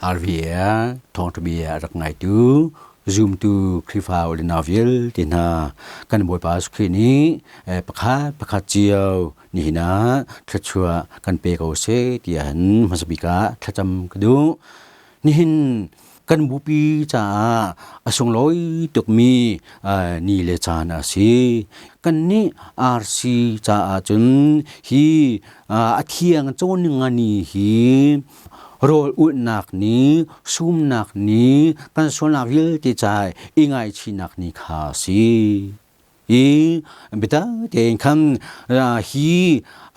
RVA thawngṭha bia a rak ngaitu zumtu Khrihfa u le nau vialte hna kan Bawipa Jesuh Khrih nih pakhat pakhat cio nihin ah thluachuah kan pe ko seh tiah hin hmasa bik ah thlacam ka duh. Nihin kan bupi caah a sunglawi tukmi ni le caan a si. Kannih RC caah cun hi a thiang cawn ni hi rawl ulhnak ni, sumnak ni, kan sualnak vialte ca i ngaihchihnak ni kha a si. I biatak tein khan hi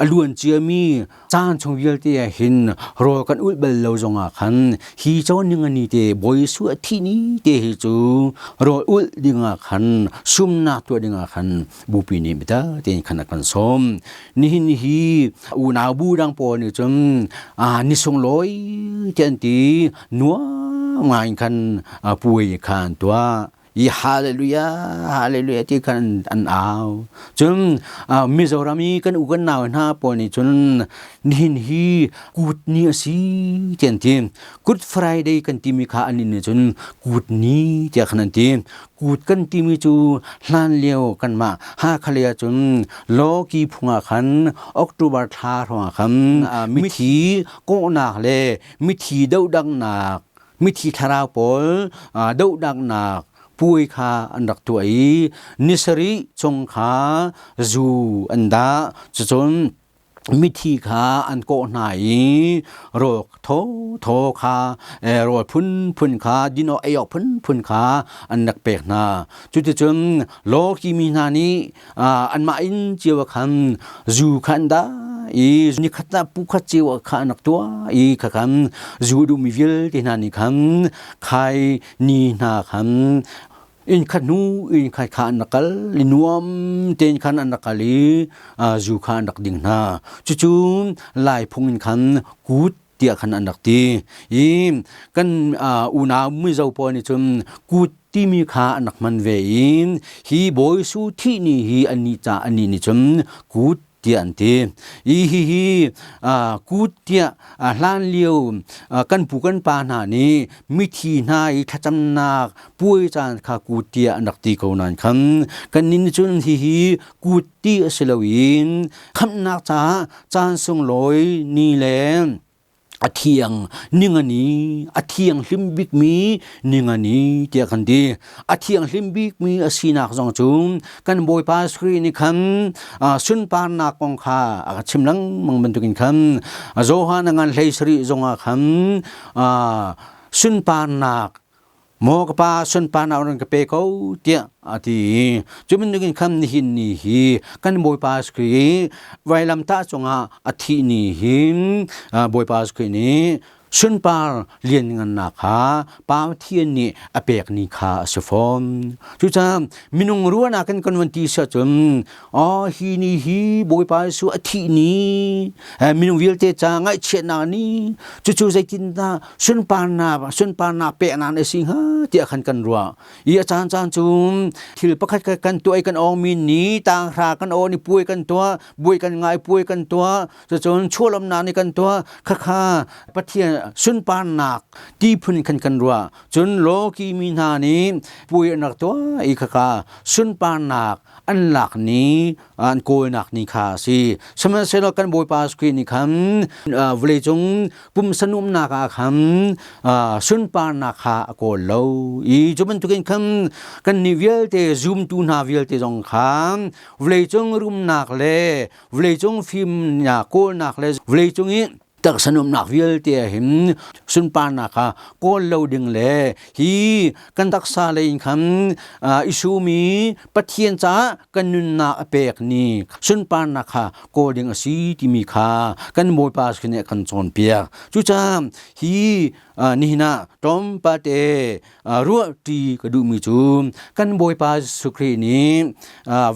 a luan ciami caan chung vialte ah hin rawl kan ulh bal lo zongah khan hi cawn ning ani te Bawi Jesuh a thih ni te hi cu rawl ulh dingah khan sumnak tuah dingah khan bupi nih biatak tein khan a kan sawm. Nihin hi unau bu dang pawl nih cun ni sunglawi ti an ti nuam ngai in khan puai kha an tuah. I hallelujah hallelujah ti khan an au. Cun Mizoram i kan u kan nau hna pawl nih cun nihin hi kut ni a si ti an ti. Good Friday kan timi kha an nih cun kut ni tiah khan an ti. Kut kan timi cu hlan lio kanmah Hakha lei ahcun Lawki phung ah khan October thla hrawng ah khan mithi kawhnak le mithi dohdanghnak mithi thlarau pawl dohdanghnak puai kha an rak tuah i ni sarih chung kha zu an dah. Cucun mithi kha an kawh hna i rawk thawthaw kha rawl phunphun kha din awk ei awk phunphun kha an rak pek hna. Cuticun lawki mi hna nih anmah inn cio ah khan zu kha an dah i nikhat ah pu khat cio ah kha an rak tuah i kha khan zu duhmi vialte hna nih khan khai ni hna khan inn khat hnu inn khat kha an rak kal i nuam tein khan an rak kal i zu kha an rak ding hna. Cucu Lai phung in khan kut tiah khan an rak ti i kan unau Mizo pawl nih cun kut timi kha an rak hman ve i hi Bawi Su thih ni hi annih ca annih nih cun kut tiah an ti. I hihi kut tiah hlan lio kan pu kan pa hna nih mithi hna i thlacamnak puai caan kha kut tiah an rak ti ko nain khan kannih nih cun hihi kut ti a si loin khamhnak caah caan sunglawi ni le a thiang ningani a thianghlim bikmi ningani tiah kan ti. A thianghlim bikmi a sinak zong cu kan Bawipa Khrih nih khan sunparnak kong kha a chim lengmang bantukin khan Johan a ngan hlei sarih zongah khan sunparnak Maw ka pa, sunparnak ron ka pe ko tiah a ti. Cu bantukin khan nihin ni hi kan Bawipa Jesuh Khrih vailamtah cungah a thih ni hin Bawipa Jesuh Khrih nih sunpar lianngannak kha Pathian nih a pek ni kha a si fawn. Cucaah minung ruahnak in kan van ti si ahcun oh hi ni hi Bawipa Jesuh a thih ni, minung vialte ca ngaihchiatnak ni, cucu zeitindah sunparnak sunparnak peknak na si hnga tiah khan kan ruah. I a caan caan cu thil pakhat kan tuah i kan awng mi ni tanghra kan aw ni puai kan tuah, buai kan ngai puai kan tuah, cucun chualamnak nih kan tuah, khakha Pathian sunparnak ti phun khan kan ruah. Cun lawki mi hna nih puai an rak tuah i khakha sunparnak an lak ni an kawlnak ni kha a si. Sihmanhsehlaw kan Bawipa Khrih nih khan vawleicung pumsa nuamnak ah khan sunparnak kha a kawl lo i cu bantukin khan kannih vialte zumtu hna vialte zong kha vawleicung rumnak le vawleicung fimnak kawlnak le vawleicung i taksa nuamnak vialte ah hin sunparnak kha kawl lo ding le hi kan taksa lei in khan i sumi Pathian caah kan nunnak a pek ni sunparnak kha kawl ding a si timi kha kan Bawipa sin nih kan cawnpiak. Cucaah hi nihin ah tlawmpal ruah ṭi ka duhmi cu kan Bawipa Jesuh Khrih nih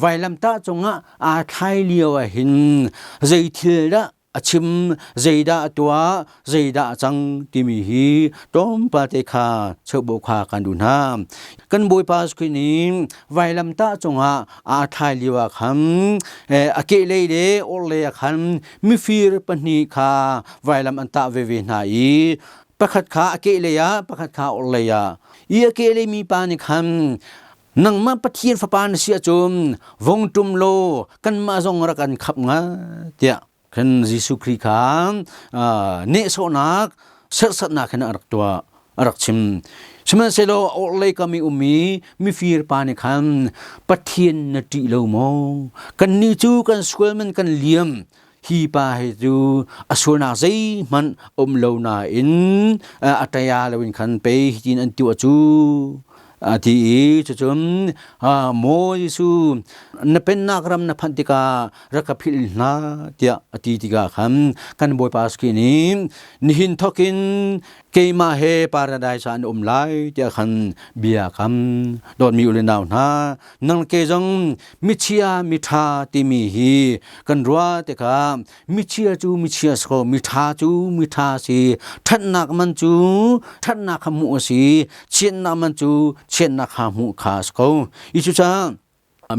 vailamtah cungah aa thlai lio ah hin zei thil dah a chim, zeidah a tuah, zeidah a cang timi hi tlawmpal te kha cheuhbo kha kan duh hna. Kan Bawipa Jesuh Khrih nih vailamtah cungah aa thlai lio ah khan a kehlei le orhlei ah khan mifir pahnih kha vailam an tah veve hna i Pakhat kha a kehlei ah, pakhat kha a orhlei ah. I a kehlei mi pa nih khan nangmah Pathian fapa na si ahcun vong ṭum law kanmah zong rak kan khap nga tiah khan Jesuh Khrih kha nehsawhnak serhsatnak hin a rak tuah, a rak chim. Sihmanhsehlaw a orhlei kam i ummi mifir pa nih khan Pathian na ṭih lo maw? Kannih cu kan sual man kan liam. Hi pa hi cu a sualnak zeihmanh um lo nain a ṭaya loin khan pei hitin an tuah cu a ti i cucun maw Jesuh, na pennak ram na phanh tikah rak ka philh hna tiah a ti tikah khan kan Bawipa Jesuh nih nihin thawkin keimah he paradise ah an um lai tiah khan bia kam. Dawtmi u le nau hna, nang ke zong michia miṭha timi hi kan ruah tikah michia cu michia si ko, miṭha cu miṭha si. Ṭhatnak man cu ṭhatnak kha hmuh a si, chiatnak man cu chiatnak kha hmuh kha a si ko. I cucaah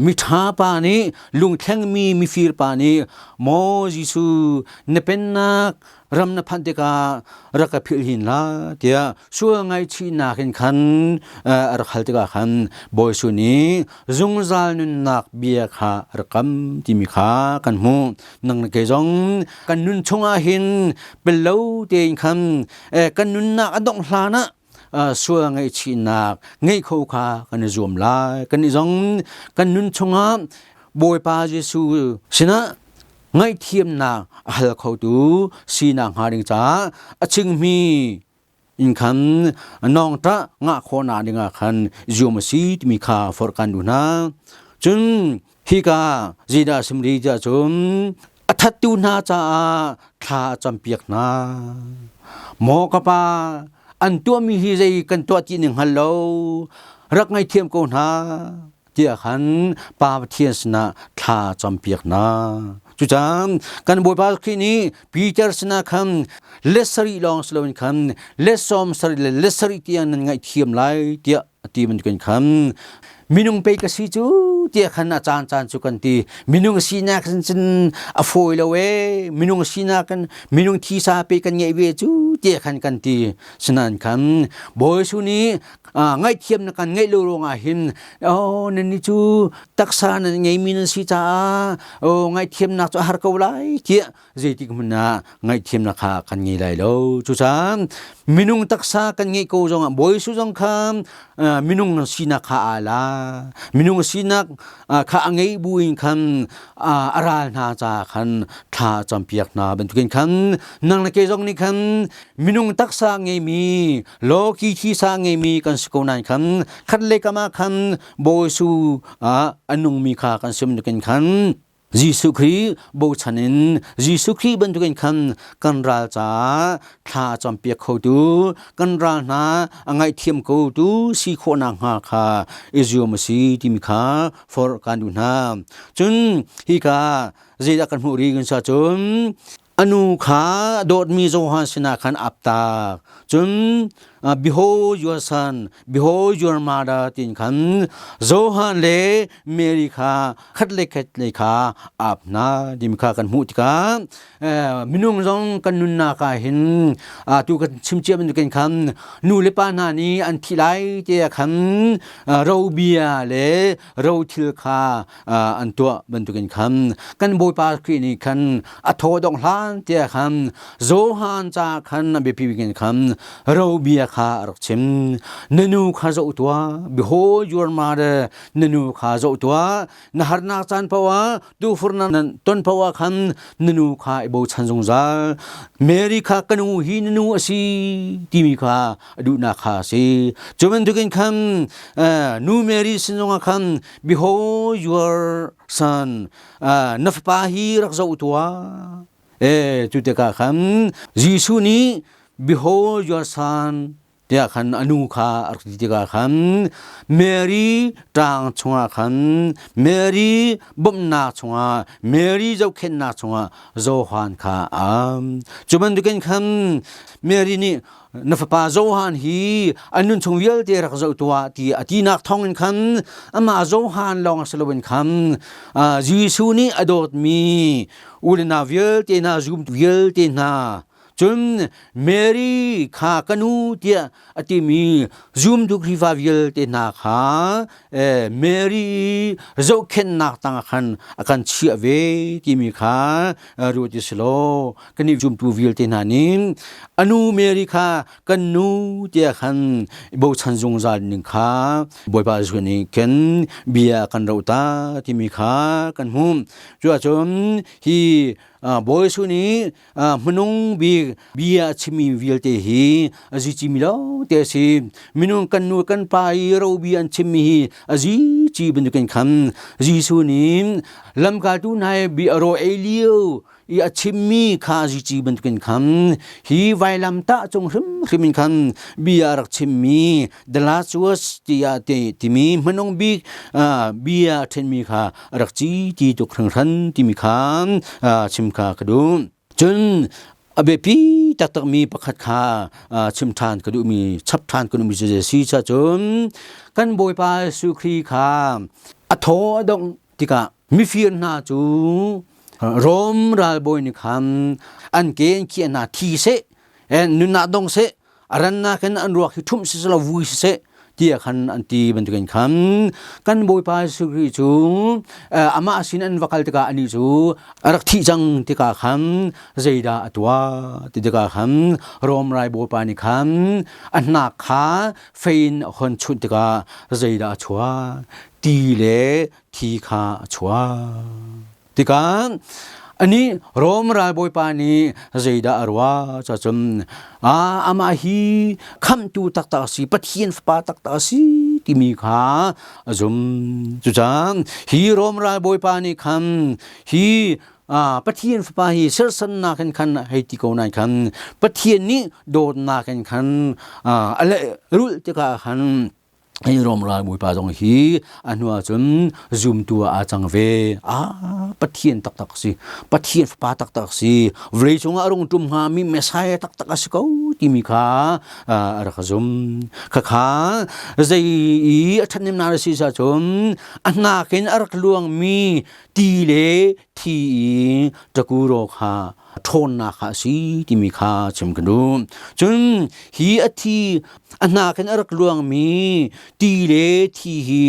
miṭha pa nih, lungthlengmi mifir pa nih, maw Jesuh, na pennak ram na phanh tikah rak ka philh hin la tiah sual ngaihchihnak in khan a rak hal tikah khan Bawi Jesuh nih zungzal nunnak bia kha a rak kam timi kha kan hmuh. Nang le kei zong kan nun chungah hin pello tein khan kan nunnak a dongh hlan ah sual ngaihchihnak ngeih kho kha kan i zuam lai. Kan i zong kan nun chungah Bawipa Jesuh sinah ngaihthiamnak a hal khotu sinak hnga ding caah a chingmi in khan nawngṭah ngah khawhnak dingah khan zuam a si timi kha forh kan duh hna. Cun hika zeidah a sim rih tiah cun a thattu hna caah thla a campiak hna. Maw ka pa, an tuahmi hi zei kan tuah ti ning hngal lo, rak ngaithiam ko hna tiah khan Pa Pathian sinah thla campiak hna. Cucaah kan Bawipa Khrih nih Peter sinah khan let sarih lawng si loin khan let sawm sarih le let sarih tiang nan ngaihthiam lai tiah a ti bantukin khan minung pei ka si cu tiah khan a caan caan cu kan ti. Minung sinak cun a fawi lo ee, minung sinak kan minung thisa pe kan ngeih ve cu tiah khan kan ti. Sinain khan Bawi Jesuh nih ngaihthiam na kan ngeih lo ruangah hin oh nan ni cu taksa nan ngeimi nan si caah oh ngaihthiamnak cu a har ko lai tiah zeitik hmanh ah ngaihthiamnak kha kan ngei lai lo. Cucaah minung taksa kan ngeih ko zongah Bawi Jesuh zong kha minung sinak kha aa la, minung sinak kha a ngeih buin khan a ral hna caah khan thla campiak hna bantukin khan nang le kei zong nih khan minung taksa ngeimi lawki thisa ngeimi kan si ko nain khan khat le kam ah khan Bawi Jesuh ah a nungmi kha kan sim nukin khan Jesuh Khrih bochan in Jesuh Khrih bantukin khan kan ral caah thla a campiak khotu, kan ral hna a ngaihthiam khotu si khawhnak hnga kha i zuam a si timi kha forh kan duh hna. Cun hika zeidah kan hmuh rih kan sa cun a nu kha dawtmi Johan sinah khan ap tak. Cun behold your son, behold your mother tiin khan Johan le Mary kha khat le khat le kha ap hna timi kha kan hmuh tikah minung zong kan nunnak ah hin tu kan chim cia bantukin khan nu le pa hna nih an thi lai te ah khan robia le rothil kha an tuah bantukin khan kan Bawipa Khrih nih khan a thaw dong hlan tiah khan Johan ca khan a biapi bik khan robia kha a rak chim. Na nu kha zoh tuah, behold your mother, na nu kha zoh tuah, na harnak caan paoh ah tuhfur na ton paoh ah khan na nu kha i bochan zungzal. Mary kha ka nu hi na nu a si timi kha a duhnak kha a si. Cu bantukin khan nu Mary sin zongah khan behold your son, na fapa hi rak zoh tuah. E cu tikah khan Jesuh nih behold your son tiah khan a nu kha a rak ti tikah khan Mary ṭaang chungah khan, Mary bawmhnak chungah, Mary zohkhenhnak chungah Johan kha a am. Cu bantukin khan Mary nih na fapa Johan hi a nun chung vialte rak zoh tuah ti a tinak thawngin khan amah Johan lawng si loin khan Jesuh nih a dawtmi u le nau vialte hna, zum vialte hna. Cun Mary kha ka nu tiah a timi zumtu Khrihfa vialte hna kha Mary zohkhenhnak tangah khan a kan chiah ve timi kha ruat i selaw kan i zumtu vialte hna nih a nu Mary kha kan nu tiah khan bochan zungzal ning kha Bawipa Jesuh nih khin bia kan roh ta timi kha kan hmuh. Cuahcun hi Bawi Jesuh nih hmanung bik bia a chimmi vialte hi a zici mi lo te a si. Minung kan nu kan pa i ro bia an chimmi hi a zici bantukin khan Jesuh nih lamkaltu hna i bia ro ei lio i a chimmi kha zici bantukin khan hi vailamtah cung hrimhrim in khan bia a rak chimmi the last words tiah timi hmanung bik bia a ṭhenmi kha a rak ci ti tuk hringhran timi kha chim kha ka duh. Cun a biapi taktakmi pakhat kha chim ṭhan ka duhmi chap ṭhan ka duhmi cu si cun kan Bawipa Jesuh Khrih kha a thaw a dongh tikah mifir hna cu Rom ralbawi nih khan an ke an khiah hna thi seh nunnak dong seh a rannak in an ruak hi ṭhumh siselaw vui siseh tiah khan an ti bantukin khan kan Bawipa Jesuh Khrih cu amah sin an va kal tikah anih cu a rak thih cang tikah khan zeidah a tuah ti tikah khan Rom rai Bawipa nih khan a hnak kha fei in a hon chunh tikah zeidah a chuah? Ti le thi kha a chuah. Tikah anih Rom ralbawipa nih zeidah a ruah cacun amah hi khamhtu taktak a si, Pathian fapa taktak a si timi kha a zum. Cucaah hi Rom ralbawipa nih khan hi Pathian fapa hi sersannak in khan hei ti ko nain khan Pathian nih dawtnak in khan a lehrulh tikah khan Hi Rom ral bawipa zong hi a hnu ahcun zumtu ah aa cang ve. Ah, Pathian taktak si. Pathian fapa taktak si. Vawlei cungah a rung ṭum hngami Messiah taktak a si ko timi kha a rak zum. Khakha zei i a ṭhathnemnak a si cun a hnak in a rak luangmi ti le thi i ṭakuro kha ṭhawnnak kha a si timi kha chim ka duh. Cun hi a thi a hnak in a rak luangmi ti le thi hi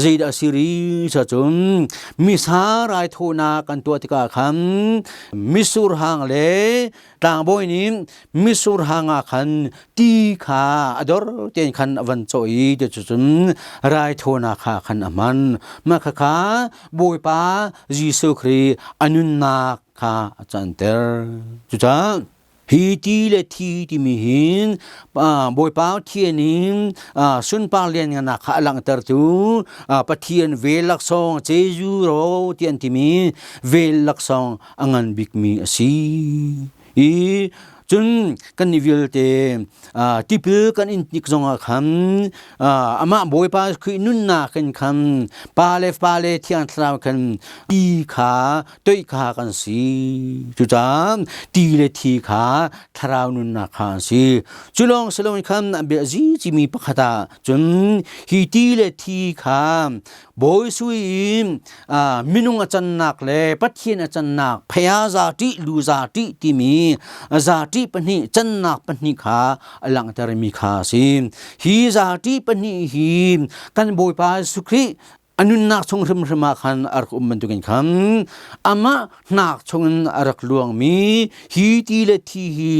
zeidah a si rih cun misa raithawinak kan tuah tikah khan mitsur hang le tlangbawi nih mitsur hang ah khan ti kha a dor tein khan a van cawh i cucun raithawinak kha khan a hman. Mah khakha Bawipa Jesuh Khrih a nunnak kha a canter. Cucaah hi ti le thi timi hin Bawipa Pathian in sunpar lianngannak kha a langhtertu Pathian vel laksawng Jeju ro ti an timi vel laksawng a ngan bikmi a si. I cun kan ni vialte tipil kan in tik zongah khan amah Bawipa Khrih nunnak in khan pa le fa le Thiang Thlarau khan ti kha toih kha kan si. Cucaah ti le thi kha thlarau nunnak kha an si. Cu lawng si loin khan a bia cimi pakhat ah cun hi ti le thi kha Bawi Sui i minung a cannak le Pathian a cannak phaya za ṭih lu za ṭih timi za ṭih pahnih cannak pahnih kha a langhtermi kha a si. Hi za ṭih pahnih hi kan Bawipa Jesuh Khrih a nunnak chung hrimhrim ah khan a rak um bantukin khan amah hnak chungin a rak luangmi hi ti le thi hi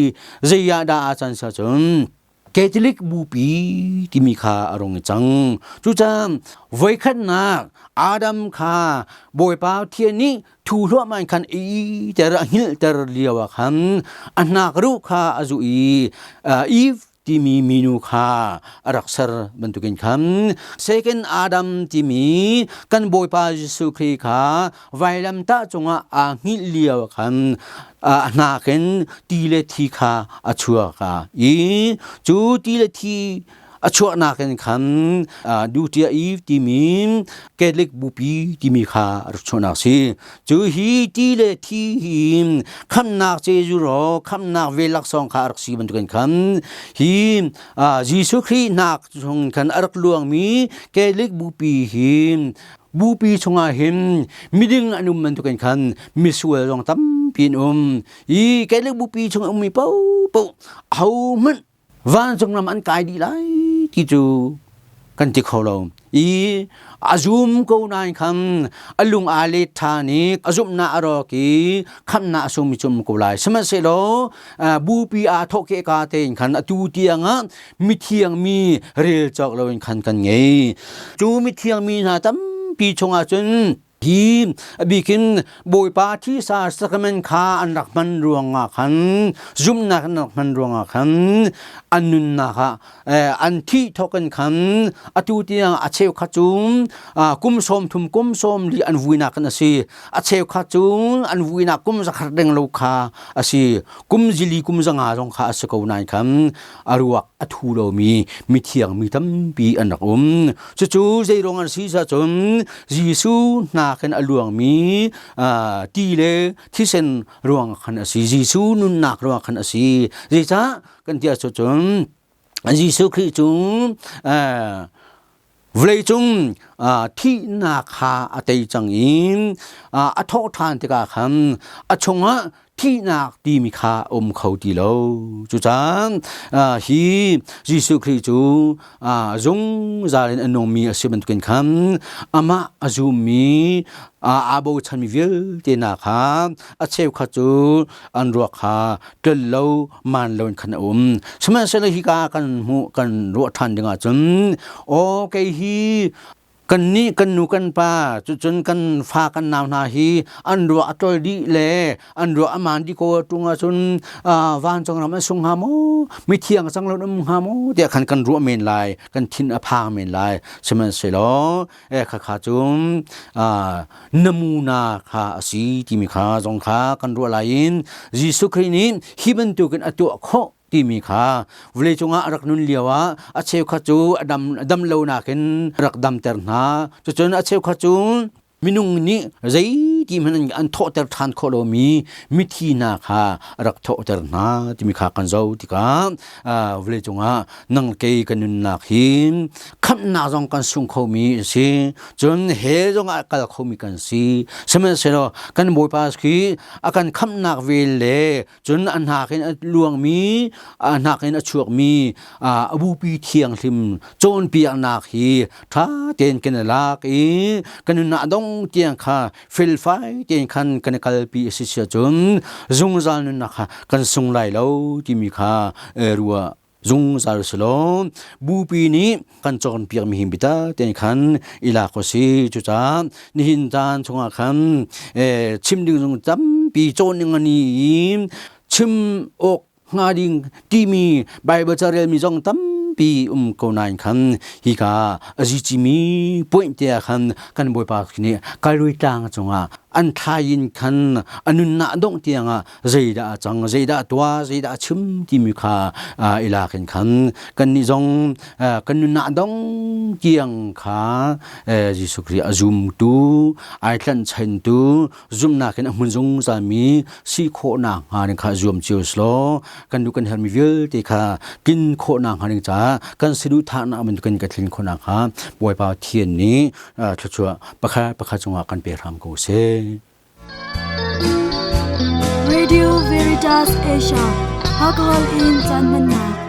zei ah dah aa can sia cun Catholic bupi timi kha a rung i cang. Cucaah voikhatnak Adam kha Bawipa Pathian nih thu hluahmah in khan i ter a hngilhter lio ah khan a hnak ruh kha a zuh i Eve timi minu kha a rak ser bantukin khan second Adam timi kan Bawipa Jesuh Khrih kha vailamtah cungah aa hngilh lio khan a hnak in ti le thi kha a chuak i cu ti le thi A chuahnak in khan Dutia Eve timi Catholic bupi timi kha a rak chuahnak si. Cu hi ti le thi hi khamnak Jesuh ro khamnak vel laksawng kha a rak si bantukin khan hi Jesuh Khrih nak chung khan a rak luangmi Catholic bupi hi bupi chungah hin miding an um bantukin khan misual zong tampi an um. Hi Catholic bupi chung ummi paohpaoh ahohmanh vancung ram an kai dih lai ti cu kan ti kho lo. I a zum ko nain khan a lung aa let ṭhan i a zumhnak a rawk i khamhnak a sungmi cu um ko lai. Sihmanhsehlaw bupi aa thawh ke ka tein khan atu tiang ah mithiang mi rel cawk loin khan kan ngei. Cu mithiang mi hna tampi chungah cun Hi a bikin Bawipa thisa sacrament kha an rak hman ruangah khan zumhnak an rak hman ruangah khan an nunnak ah an thih thawk in khan atu tiang a cheukhat cu kum 30 kum 40 an vuinak kan a si. A cheukhat cu an vuinak kum 100 deng lo kha a si. Kum 4 kum 5 zong kha a si ko nain khan a ruak a thu lomi mithiang mi tampi an rak um. Cucu zeiruang an si cun Jesuh hna khin a luangmi ti le thisen ruang khan a si. Jesuh nunnak ruang khan a si. Zeicah kan ti ahcun Jesuh Khrih cu vawleicung thihnak kha a tei cang i a thawh ṭhan tikah khan a chungah thihnak timi kha a um kho ti lo. Cucaah hi Jesuh Khrih cu zungzal in a nungmi a si bantukin khan amah a zummi aa bochanmi vialte hna kha a cheukhat cu an ruak kha tlol lo man lo in khan a um. Sihmanhsehlaw hika kan hmuh kan ruah ṭhan ding ahcun aw kei hi kannih kan nu kan pa cucun kan fa kan nau hna hi an ruah a tlol dih le an ruah a maan dih ko ṭung ahcun vancung ram an sung hnga maw, mithiang cang lo um hnga maw tiah khan kan ruah men lai, kan thin a phang men lai. Sihmanhsehlaw khakha cu namuna kha a si timi kha zong kha kan ruah lai in Jesuh Khrih nih hi bantukin a tuah khawh timi kha vawleicung ah a rak nun lio ah a cheukhat cu a dam dam lo nakin rak damter hna. Cucun a cheukhat cu minung nih zeiti hmanh an thawhter ṭhan khawh lomi mithi hna kha a rak thawhter hna timi kha kan zoh tikah vawleicung ah nang kei kan nunnak hi khamhnak zong kan sung khomi a si, cun hell zong ah kal khomi kan si. Sihmanhsehlaw kan Bawipa khi a kan khamhnak vel le cun a hnak in a luangmi, a hnak in a chuakmi a bupi thianghlim cawnpiaknak hi ṭha tein kan i lak i kan nunnak dong tiang kha felfai tein khan kan i kalpi a si sia cun zungzal nunnak kha kan sung lai lo timi kha ruah zungzal si law bupi nih kan cawnpiakmi hi bitak tein khan i lak a si. Cucaah nihin caan chungah khan chim ding zong tampi cawn ding ani i chim awk hnga ding timi Bible carelmi zong tampi um ko nain khan hika a zicimi point te ah khan kan Bawipa nih Kalui tlang cungah an thlai in khan a nunnak dongh tiangah zeidah a cang, zeidah a tuah, zeidah a chim timi kha i lak in khan kannih zong kan nunnak dong tiang kha Jesuh Khrih a zumtu, ai tlanhchantu, zumhnak in a hmun zungzalmi si khawhnak hnga ding kha zuam cio law kan duh kan herhmi vialte kha tlin khawhnak hnga ding caah kan saduhthahnak bantukin kan tlin khawhnak kha Bawipa Pathian nih thluachuah pakhat pakhat cungah kan pe hram ko seh. Radio Veritas Asia, Hakahal in caan hmannak.